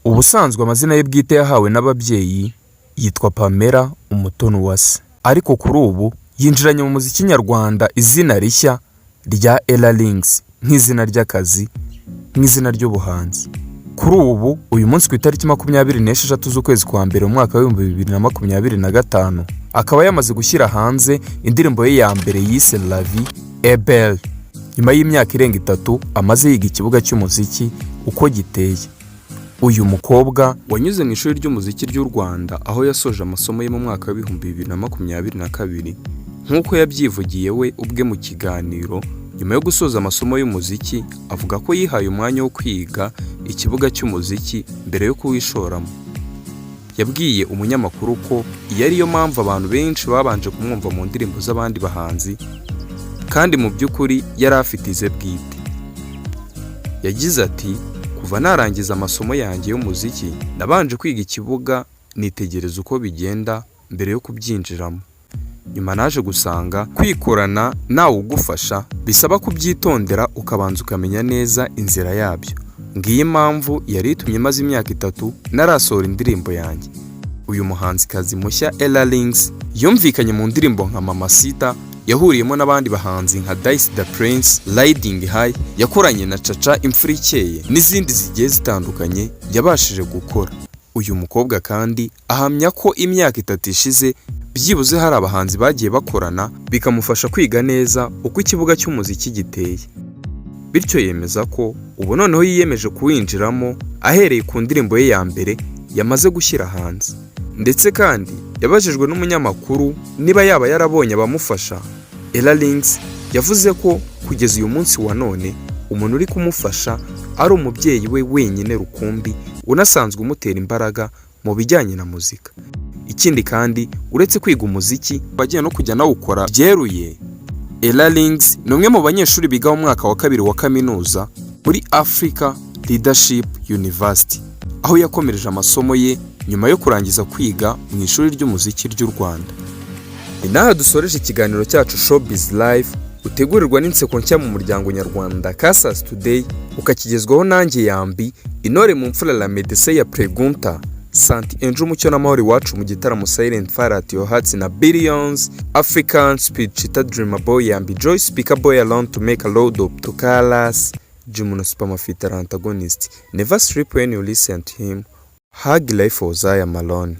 Ubusanzwe amazina ye bwite yahawe n'ababyeyi yitwa Pamela Umutoni Uwase, ariko kuri ubu yinjiranye mu muziki nyarwanda izina rishya rya Ella Lings nk'izina ry'akazi, nk'izina ry'ubuhanzi. Kuri ubu, uyu munsi ku itariki 26 z'ukwezi kwa mbere mu mwaka wa 2025, akaba yamaze gushyira hanze indirimbo ye ya mbere yise La Vie est Belle, nyuma y'imyaka irenga 3 amaze yiga ikibuga cy'umuziki uko giteye. Uyu mukobwa wanyuze mu ishuri ry'umuziki ry'u Rwanda, aho yasoje amasomo ye mu mwaka wa 2022, nk'uko yabyivugiye we ubwe mu kiganiro nyuma yo gusoza amasomo y'umuziki, avuga ko yihaye umwanya wo kwiga ikibuga cy'umuziki mbere yo kuwishoramo. Yabwiye umunyamakuru ko iyi ariyo mpamvu abantu benshi babanje kumwumva mu ndirimbo z'abandi bahanzi, kandi mu by'ukuri yari afite ize bwite. Yagize ati: "Kuva narangiza amasomo yanjye y'umuziki, nabanje kwiga ikibuga, nitegereza uko bigenda mbere yo kubyinjiramo. Nyuma naje gusanga kwikorana nawe ugufasha bisaba kubyitondera, ukabanza ukamenya neza inzira yabyo. Ngiyi impamvu yari itumye maze imyaka 3 narasohora indirimbo yanjye." Uyu muhanzikazi mushya Ella Lings yumvikanye mu ndirimbo nka Mamacita yahuriyemo n'abandi bahanzi nka Dice the Prince, Riding High yakoranye na Chacha Imfura Ikeye, n'izindi zigiye zitandukanye yabashije gukora. Uyu mukobwa kandi ahamya ko imyaka 3 ishize byibuze hari abahanzi bagiye bakorana bikamufasha kwiga neza uko ikibuga cy'umuziki giteye, bityo yemeza ko ubu noneho yiyemeje kuwinjiramo ahereye ku ndirimbo ye ya mbere yamaze gushyira hanze. Ndetse kandi yabajijwe n'umunyamakuru niba yaba yarabonye abamufasha, Ella Lings yavuze ko kugeza uyu munsi wa none umuntu uri kumufasha ari umubyeyi we wenyine rukumbi, unasanzwe umutera imbaraga mu bijyanye na muzika. Ikindi kandi, uretse kwiga umuziki, bagiye no kujya anawukora byeruye. Ella Lings ni umwe mu banyeshuri biga mu mwaka wa kabiri wa kaminuza muri Africa Leadership University, aho yakomereje amasomo ye nyuma yo kurangiza kwiga mu ishuri ry'umuziki ry'u Rwanda. Ni n'aha dusoreje ikiganiro cyacu Showbiz Live, utegurirwa n'Inseko Nshya mu muryango nyarwanda Kasas Today, ukakigezwaho nanjye Yambi Intore mu mfura la Medecin ya Pregunta Santi Angel Umucyo n'Amahoro, iwacu mu gitaramo Silent Fire at Your Hearts na Billions African Speed Cheetah Dreamer Boy Yambi Joy Speaker Boy alone to make a load of to colors Jumuno Supermafita antagonist. Never sleep when you listen to him. Hug life for Zaya Malone.